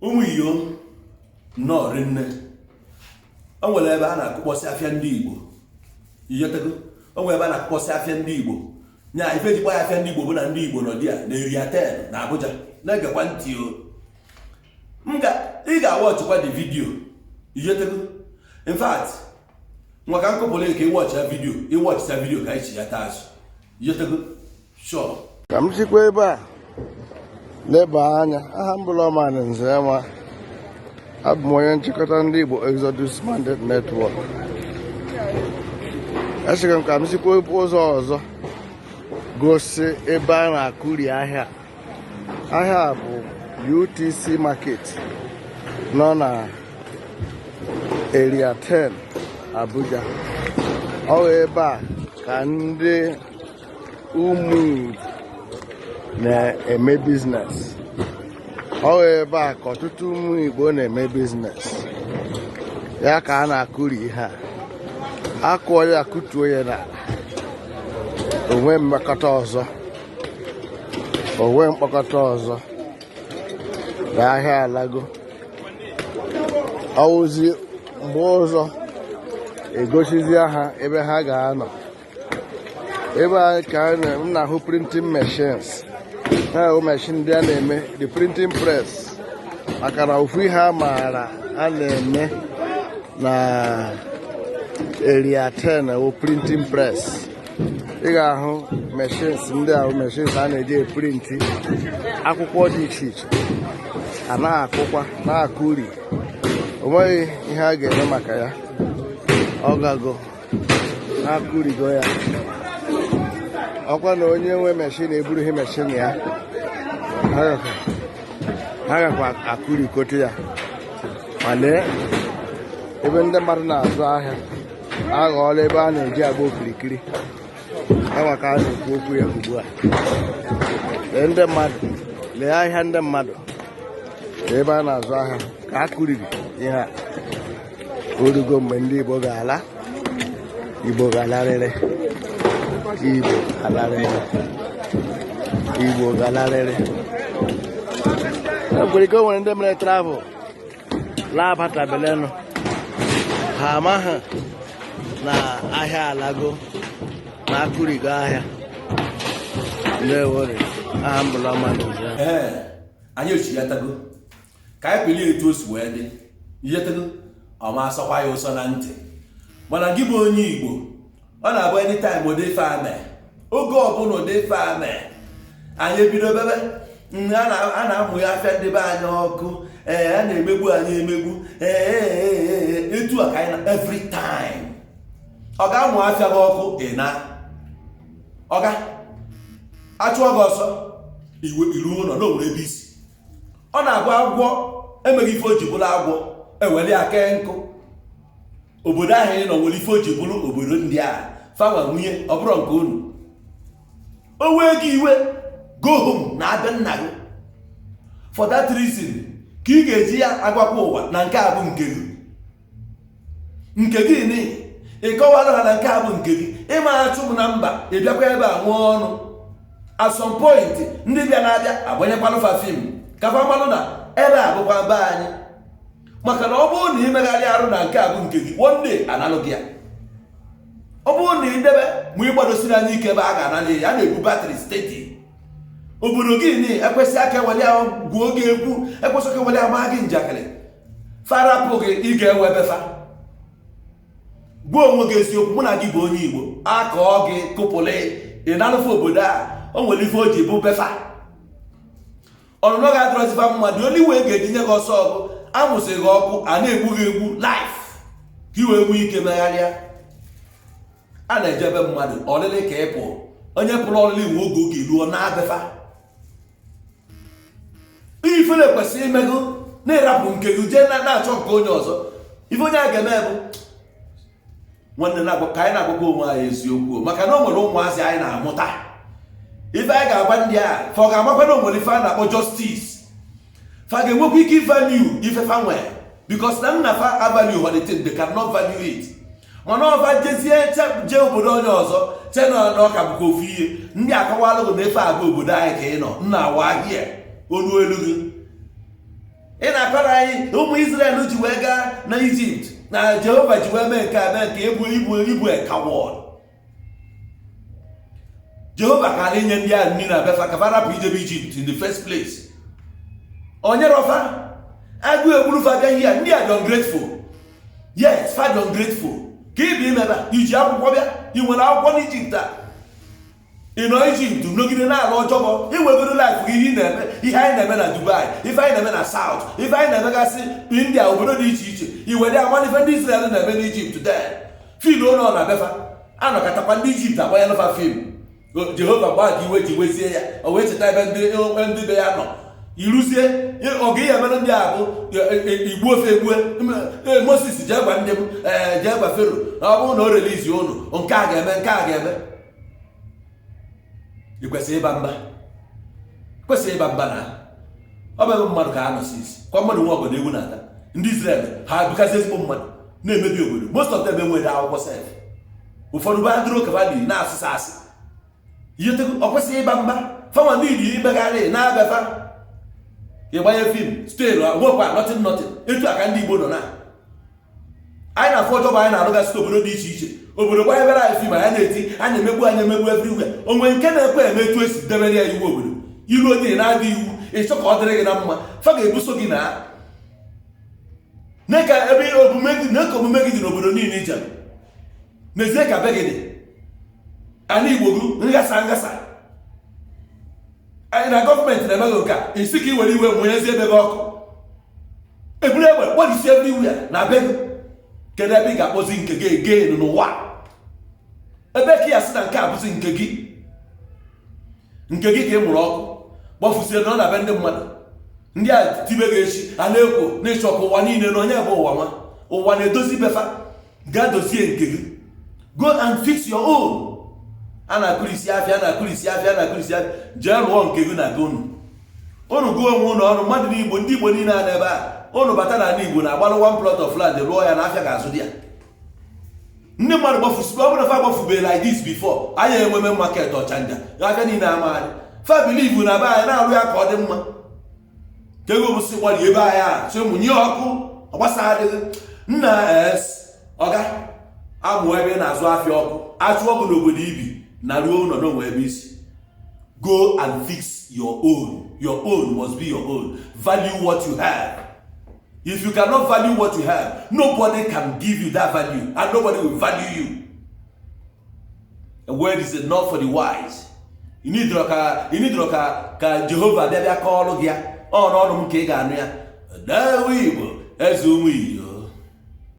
Ụmụ iyo, nnọọ rinne. O nwere ebe a na-akụkpọsị afịa ndị Igbo. Iyotego, o nwere ebe a na-akụkpọsị afịa ndị Igbo. Nya ife ejikwa ya afịa ndị Igbo bụ na ndị Igbo nọ di ya na Area 10 na Abuja. Na-egekwa ntị o. Ị ga-awatchịkwa the video. Iyotego, in fact, nwa ka nkụpụrụ ka ịwatchịa video. Ịwatchịcha video ka anyị chi ya taa azụ. Iyotego, sure. Ka m sikwa ebe a leba anya. Aha m bụ Lọman Nzema. Abụ m onye nchịkọta ndị Igbo Exodus Mandate Network. Esịrị m ka m sikwa ụzọ ọzọ gosi ebe a na-akụri ahịa. Ahịa bụ UTC Market nọ na Area 10, Abuja. Ọ bụ ebe a ka ndị ụmụ Igbo na-eme business. Ọ bụ ebe a ka ọtụtụ ụmụ Igbo na-eme business. Ya ka a na-akụri ihe a. Akụọ ya, kụtuo ya n'ala, onwe mmekọta ọzọ, onwe mkpokọta ọzọ na ahịa alago. Ọwụzi mgbe ọzọ egosizie ha ebe ha ga-anọ. Ebe a ka m na-ahụ printing machines. Ha bụ machine ndị a na-eme the printing press, maka na ofu ihe a maara a na-eme na Area 10 bụ printing press. Ị ga-ahụ machines ndị ahụ, machines a na-eji eprint akwụkwọ dị iche iche. A na-akụkwa, na-akụri. O nweghị ihe a ga-eme maka ya. Ọ gago, na-akụrigo ya. Ọkwa na onye nwe machine eburughị machine ya, ha gakwa akụrikote ya. Ma lee ebe ndị mmadụ na-azụ ahịa aghọọla ebe a na-eji agba okirikiri. Enwa ka a na-ekwu okwu ya ugbu a. Lee ndị mmadụ, lee ahịa ndị mmadụ. Lee ebe a na-azụ ahịa ka a kụriri ihe a. Orugo mgbe ndị Igbo ga-ala. Igbo ga-alarịrị. Igbo alarịrị. Igbo ga-alarịrị. E nwere ike o nwere ndị mere travel laabatabelenụ, ha amaghị na ahịa alago, na akụrigo ahịa. Ndewore. Aha m bụ Lọman Nze. Ee, anyị echighatago ka anyị pelie etu o si wee dị. Ihetego, ọ ma asọkwa ya ụsọ na ntị, mana gị bụ onye Igbo, ọ na-abụ anytime ụdị ife a mee, oge ọbụla ụdị ife a mee, anyị ebido bebe a na-amụ ya afịa ndị be anyị ọkụ. Ee, a na-emegbu anyị emegbu. Ee, etu a ka anyị na every time ọ ga-amụ afịa gị ọkụ. Ị na ọga achụọ gị ọsọ iwe iru ụlọ na onwere ebe isi. Ọ na-abụ agwọ emeghị ife o ji bụrụ agwọ, ewere ya kee nkụ. Obodo ahụ ị nọ nwere ife o ji bụrụ obodo ndị a fanwa nwunye. Ọ bụrụ nke unu, o wee gị iwe, go home na abịa nna gị. For that reason ka ị ga-eji ya agwakwa ụwa na nke a bụ nke gị. Nke gị ni ị kọwara ha na nke a bụ nke gị. Ịma achụ m na mba, ị bịakwa ebe a nwee ọnụ. At some point, ndị bịa na-abịa agbanyekwanụ fa film ka fa malụ na ebe a bụkwa be anyị, maka na ọ bụrụ na imegharị arụ na nke a bụ nke gị, one day analụ gị ya. Ọ bụrụ na idebe ma ị gbadosiri anya ike ebe a ga-analị ya, a na-ebu battery steady. Obodo gị ni ekwesị aka eweli ahụ gwuo gị egwu, ekwesị aka eweli ama gị njakịrị, farapụ gị. Ị ga-ewe befa gbuo onwe gị. Eziokwu, mụ na gị bụ onye Igbo, akọọ gị kụpụlị ị na-alụfe obodo a. O nwere ife o ji bụ befa ọnụnọ ga-adọrọzifa mma. Dị only way ga-eji nye gị ọsọ ọgụ amụsị gị ọkụ, a na-egbu gị egbu life ka ị wee nwee ike megharịa. A na-ejebe mmadụ ọlịlị ka ị pụ. Onye pụrụ ọlịlị nwe oge oge ruo na-abefa. Ifere kwesịrị imego na-ịrapụ nke gị jee na-achọ nke onye ọzọ. Ife onye a ga-eme bụ nwanne na ka anyị na-agwakwa onwe anyị eziokwu, maka na o nwere ụmụazị anyị na-amụta. Ife anyị ga-agwa ndị a, fa ọ ga-amakwa na o nwere ife a na-akpọ justice? Fa ga-enwekwa ike value ife fa nwee, because na nna fa avalue the thing, they cannot value it. Mana ọfa jezie jee obodo onye ọzọ, che na ọka bụkwa ofu ihe. Ndị akọwalụ gị na efe agba obodo anyị ka ị nọ nna awa ahịa olu elu gị. Ị na-akọrọ anyị ụmụ Israel ji wee gaa na Ijipt na Jehova ji wee mee nke a, mee nke ibu ibu ibu coward. Jehova kara inye ndị ahụ nri na befa ka fa rapụ ijebe Ijipt in the first place. Onye rọfa agụụ egburufa bịa here. Ndị a dị ungrateful. Yes, fa dị ungrateful. Ka ị bụ imebe iji akwụkwọ bịa, ị nwere akwụkwọ n'Ijipt a. Ị nọ Ijipt nọgide na-alụ ọjọbọ, iwegoro life gị. Ihe ị na-eme, ihe anyị na-eme na Dubai, ife anyị na-eme na South, ife anyị na-emegasị India, obodo dị iche iche, iwere amalife ndị Israel na-eme n'Ijipt. Then fil ụlọ na befa anọkọtakwa ndị Ijipt agbanyelụfa film. Jehova gbaa ka iwe ji wezie ya, o wee cheta ebe ndị be ya nọ. Iruzie ọga ihe mere ndị a bụ igbu ofe egbue Moses, jee gwa ndị m, ee, jee gwa Fero na ọ bụrụ na o release ụnụ, nke a ga-eme, nke a ga-eme. Ị kwesịrị ịba mba, kwesịrị ịba mba na ọ bụ ebe mmadụ ka a nọsi isi kwa mmadụ nwe ọgọdọ ewu na-ata. Ndị Israel ha bụkasị ezigbo mmadụ na-emebi obodo. Most of them enweghị akwụkwọ sef. Ụfọdụ bụ adịrị okefadị na-asụsụ asị ihe. Ọ kwesịghị ịba mba fanwa ndị iri imegharị na-abịafa ịgbanye film still nwekwa nothing, nothing. Etu a ka ndị Igbo nọ na anyị na-afụ ọjọọ bụ anyị na-arụgasị obodo dị iche iche. Obodo gbanyebere anyị film, anyị na-eti, anyị emegbu, anyị emegbu everywhere. Onwe nke na-ekwe eme etu esi debere ya iwu obodo iru onye na-adị iwu ịchọ ka ọ dịrị gị na mma, fa ga-ebuso gị na ka ebe omume gị na ka omume gị dị n'obodo niile ije. N'ezie, ka be gị dị, ana Igbo gị nghasa nghasa. Anyị na gọọmenti na-eme gị nke a, isi ka ị were iwe mụnyezie ebe gị ọkụ, eburu egbe gbalịsie everywhere na be gị. Kedu ebe ị ga-akpọzi nke gị again n'ụwa? Ebe ka ya sị na nke a bụzi nke gị, nke gị ka ị mụrụ ọkụ gbafusie nọ na be ndị mmadụ. Ndị a tibe gị echi a na-ekwo n'ịchọ ka ụwa niile na onye bụ ụwa nwa ụwa na-edozi befa. Gaa dozie nke gị. Go and fix your own. A na-akụrisi afịa, a na-akụrisi afịa, a na-akụrisi afịa. Jee rụọ nke gị na gị. Unu unu gụọ onwe unu ọnụ mmadụ n'Igbo. Ndị Igbo niile a n'ebe a, unu bata n'ala Igbo na-agbalụ one plot of land, rụọ ya na afịa ga-azụ dị ya. Ndị mmadụ gbafusiri. Ọ bụrụ na fa gbafubere like this before, anyị enweme market Ọchanja, afịa niile amagharị. Fa believe na be anyị na-arụ ya ka ọ dị mma, ka ego bụ si gbari ebe anyị a si mụnye ọkụ ọgbasa adịghị nna es ọga amụ ebe ị na-azụ afịa ọkụ achụ ọkụ n'obodo ibi na ruo ụlọ n'onwe ebe isi. Go and fix your own. Your own must be your own. Value what you have. If you cannot value what you have, nobody can give you that value and nobody will value you. A word is enough for the wise. You need ka, you need ka Jehova bịa bịa kọọlụ gị ya. Ọ n'ọnụ m ka ị ga-anụ ya. Dewe Igbo eze ụmụ iyo.